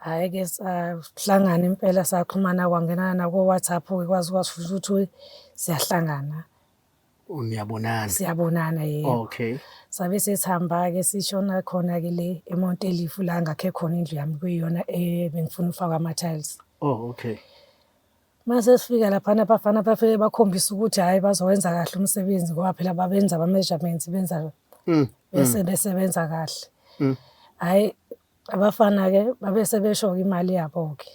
Hhayi-ke sahlangana impela saxhumana kwangenana nako-WhatsApp-ke kwaze kwasifuna ukuthi siyahlangana. Oh, niyabonana. Siyabonana yebo. Okay. Sabe sesihamba-ke sishona khona-ke le eMount Elifu la ngakhe khona indlu yami kuyiyona ebengifuna ukufaka ama-tiles. Oh, okay. Mase sifika laphana abafana bafike bakhombisa ukuthi hhayi bazowenza kahle umsebenzi ngoba phela babenza ama-measurements benza bese besebenza kahle. Hhayi abafana-ke babe sebesho-ke imali yabo-ke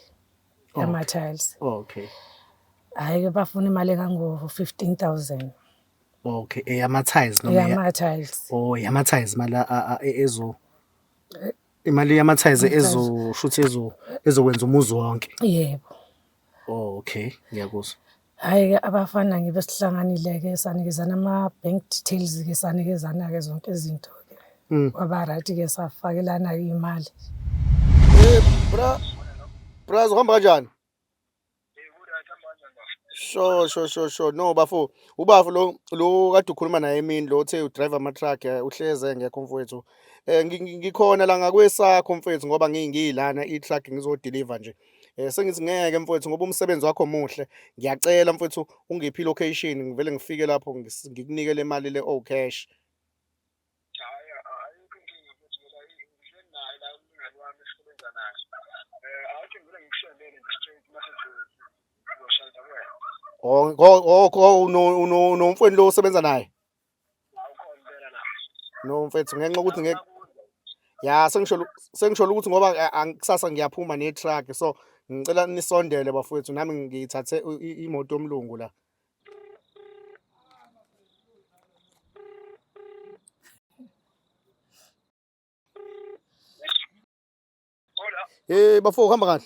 yama-tiles. Okay. Hhayi-ke bafuna imali engango-15 000. Okay, eyama-tiles noma Eyama-tiles. Oh, eyama-tiles imali ezo imali yama-tiles ezo shuthi ezo ezokwenza umuzi wonke. Yebo. Oh, okay, ngiyakuzwa. Hhayi-ke abafana ngibe sihlanganile-ke sanikezana ama-bank details-ke sanikezana-ke zonke izinto-ke. Kwaba right-ke safakelana-ke imali. Eh, bra, bra, uhamba kanjani? Sure, sure, sure, sure. No, bafo, ubafo lo kade ukhuluma naye emini lo uthe udrive ama-truck uhleze engekho mfowethu. Ngikhona la ngakwesakho mfowethu ngoba ngiyilana i-truck ngizodeliver nje. Sengithi ngeke mfowethu ngoba umsebenzi wakho muhle. Ngiyacela mfowethu ungiphe i-location ngivele ngifike lapho ngikunike le mali le oh cash. Hhayi, ayikho inkinga futhi ngoba ngihleli naye la umlingani wami esisebenza naye. Awuthi ngivele ngikusendele nje straight mase sizoshada kuwena. Oh, oh, oh, nomfweni lo osebenza naye. Awukhona impela la. No mfethu ngenxa yokuthi ngeke ya sengisho ukuthi ngoba kusasa ngiyaphuma ne-truck so ngicela nisondele bafowethu nami ngithathe imoto yomlungu la. Hey bafo uhamba kahle?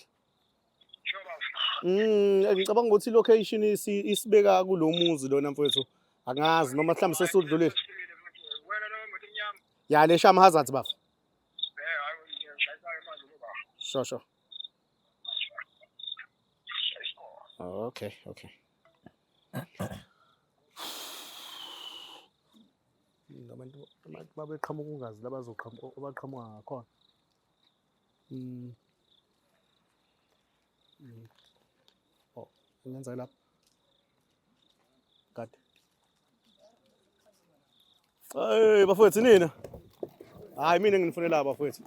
Ngicabanga ukuthi i-location isibeka kulo muzi lona mfowethu. Angazi noma mhlawumbe sesudlulile. Ya le Sham Hazards bafo. Sure, sure. Okay, okay. Abantu babeqhamuka ungazi la bazoqhamuka abaqhamuka ngakhona. Oh, ngenza lapha. Kade. Hey bafowethu nina. Hayi mina nginifonela bafowethu.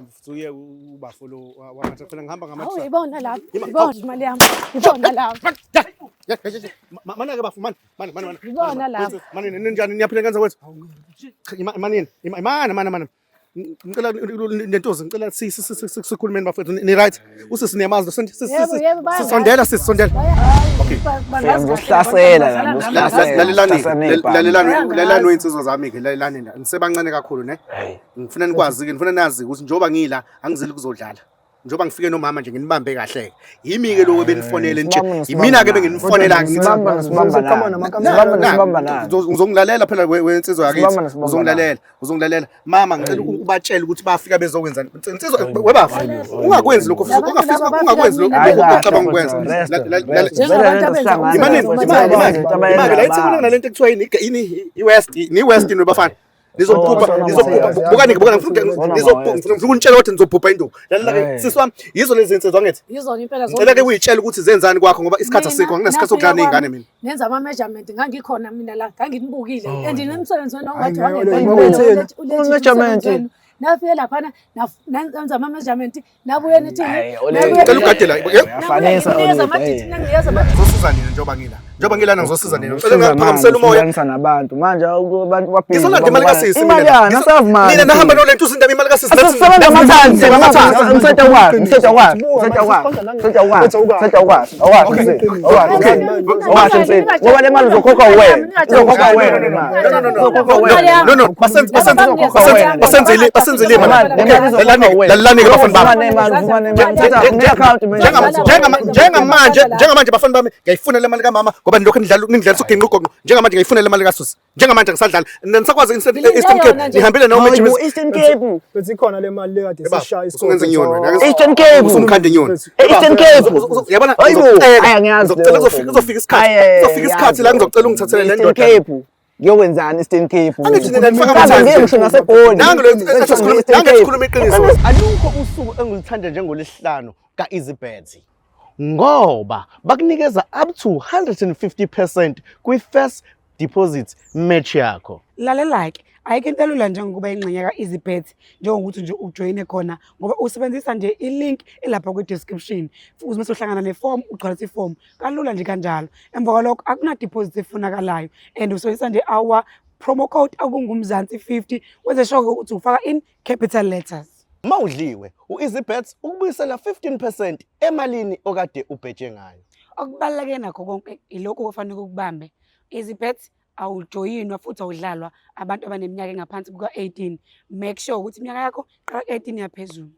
Mfuthu uye ubafo lo wamatha phela ngihamba Hawu ngama ibona lapho, ibona imali yami, ibona lapho. Mana ke bafo mana mana mana mana. Ibona lapho. Mana ninjani niyaphila ngenza kwethu? Cha manini mana mana mana. Ngicela nentozi ngicela sikhulumeni bafethu ni right. Usisi niyamazi Yebo, yebo, bayangazi. sisondela sisondela. Okay. Ngizosihlasela la, ngizosihlasela. Lalelani Sihlasela lalelani Bayangazi. lalelani insizwa zami ke lalelani la. Nisebancane kakhulu ne. Hey. Ngifuna nikwazi ke ngifuna nazi ukuthi njengoba ngila angizili kuzodlala. Njengoba ngifike nomama nje nginibambe kahle. Yimi ke lokho benifonele nje. Yimina ke benginifonela ngithi Sibamba sibamba na. Sibamba na. Uzongilalela phela wensizwa yakithi. Sibamba sibamba Uzongilalela, uzongilalela. Mama ngicela ubatshele ukuthi bafika bezokwenzani. Insizwa webafa. Ungakwenzi lokho futhi Labantu ungafisi laba ungakwenzi lokho bafika mina. ocabanga ukwenza. Rest, rest. Njengabantu abenza Imani umsebenzi imani imani wabo. imani la ithi kunalento ekuthiwa yini yini iWest ni West ni bafana. Nizophupha Sona nizophupha mawethu. bukani bukani ngifuna Sona ngifuna mawethu. ukunitshela ukuthi nizophupha induku. Lalela ke Hey. sisi wami yizo lezi insizwa ngithi. Yizona impela zonke. Ngicela ke uyitshele ukuthi zenzani kwakho ngoba isikhathi Mina, asikho anginasikhathi nafika sokudlala kwami, nezingane mina. Nenza ama-measurement ngangikhona mina la nganginibukile Oh, and nemsebenzi wenu Hayi, wangathi ngeke, wangempela wenzeni? ulethe Ama-measurement. umsebenzi wenu. Nafike laphana nenza ama-measurement nabuye nithini Hayi, Ngicela ugade la. Uyafanisa nanginikeza Oledi, amadidi hey. nanginikeza amadidi Ngizosiza nina njengoba ngila. Njengoba ngilana ngizosiza nina. Ngicela Usiza ngingaphakamisela manje, umoya. uhlukanisa nabantu manje abantu babhizi Ngizolanda imali kasisi imali mina. yani asazi mali Nina nahamba nolento uzinto imali kasisi. Asisebenza amathansi, amathansi, umthetho wakhe, umthetho wakhe, umthetho wakhe, umthetho wakhe, umthetho wakhe, awakhe mfethu, awakhe mfethu, awakhe mfethu. Ngoba le mali uzokhokha wena, uzokhokha wena le mali. Uzokhokha wena. No no basenze basenze basenzele basenzele imali. Le mali Okay, uzokhokha lalelani wena. lalelani ke bafana bami. Uvuma nemali, uvuma nemali. Thatha une-account mina. Njengamanje njengamanje bafana bami ngiyayifuna le mali kamama ngoba nilokhu nidlala ningidlalisa uginqa ugonqo. Njengamanje ngiyayifuna le mali kaSusi. Njengamanje ngisadlala. Nisakwazi Eastern Cape yona nje. nihambile noma Hayi bo, Eastern Cape. Bese ikhona le mali le kade sishaya Usungenza inyoni wena. Eastern Cape. Usumkhanda inyoni. Eastern Cape. Ngiyokwenzani Eastern Cape? Angithi nina nifaka Mhlawumbe ama-tiles. ngiye ngisho naseGoli. Nangu lo Eastern nangu Cape. sikhuluma iqiniso. Alukho usuku engilithanda njengolesihlanu ka-EasyBet. Ngoba bakunikeza up to 150% kwi-first deposit match yakho. Lalela-ke, ayikho into elula njengokuba ingxenye ka-EasyBet njengokuthi nje ujoyine khona ngoba usebenzisa nje i-link elapha kwi-description futhi mase uhlangana nefomu ugcwalisa ifomu kalula nje kanjalo. Emva kwalokho akuna-deposit efunakalayo and usebenzisa nje our promo code okungumzansi 50 wenze sure ukuthi ufaka in capital letters. Mawudliwe, u-EasyBet ukubuyisela 15% emalini okade ubheje ngayo. Okubaluleke nakho konke ilokhu okufanele ukubambe. EasyBet awujoyinwa futhi awudlalwa abantu abaneminyaka engaphansi kuka-18. Make sure ukuthi iminyaka yakho iqala ku-18 yaphezulu.